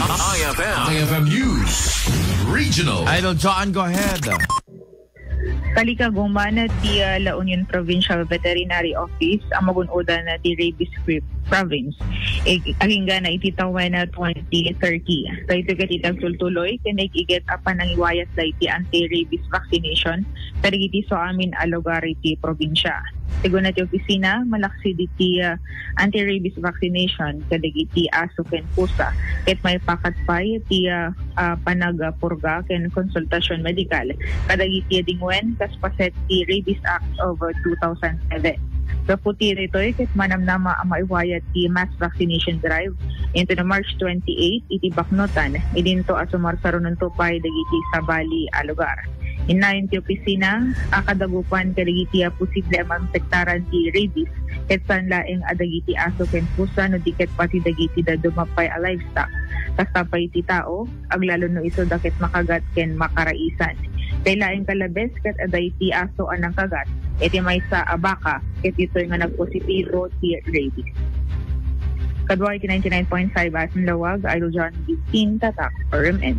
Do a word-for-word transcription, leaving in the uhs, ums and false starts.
I F M. I F M News Regional. Idol John, go ahead. Kalikaguman ti, ah, La Union Provincial Veterinary Office a magun-odan ti rabies-free province. Ig-, aginggana iti tawen na twenty thirty. Daytoy ket iti agtultuloy ken naigiget a panangiwayat daydi anti-rabies vaccination kadagiti isuamin a lugar iti probinsya. Sigun ti opisina, malaksid iti, ah, anti-rabies vaccination kadagiti aso ken pusa, ket maipakat pay ti, ah, ah, panagpurga ken konsultasion medikal kadagiti dingwen kas paset ti Rabies Act of two thousand seven. Gapu ti daytoy ket manamnama a maiwayat ti mass vaccination drive inton March twenty-eight iti Baknotan, idinto a sumarsarunonto pay dagiti sabali a lugar. Innayon ti opisina a kadagupan kadagiti a posible a mainfektaran ti rabies, ket saan laeng a dagiti aso ken pusa no di ket pati dagiti dadduma pay a livestock, kasta pay ti tao, aglalo no isuda ket makagat ken makaraisan. Kaylaeng kalabes ket adda iti aso a nangkagat iti maysa a baka ket ditoy nga nagpositibo ti rabies. Kadua iti ninety-nine point five Asin Lawag, Idol John Gintin, Tatak, R M N.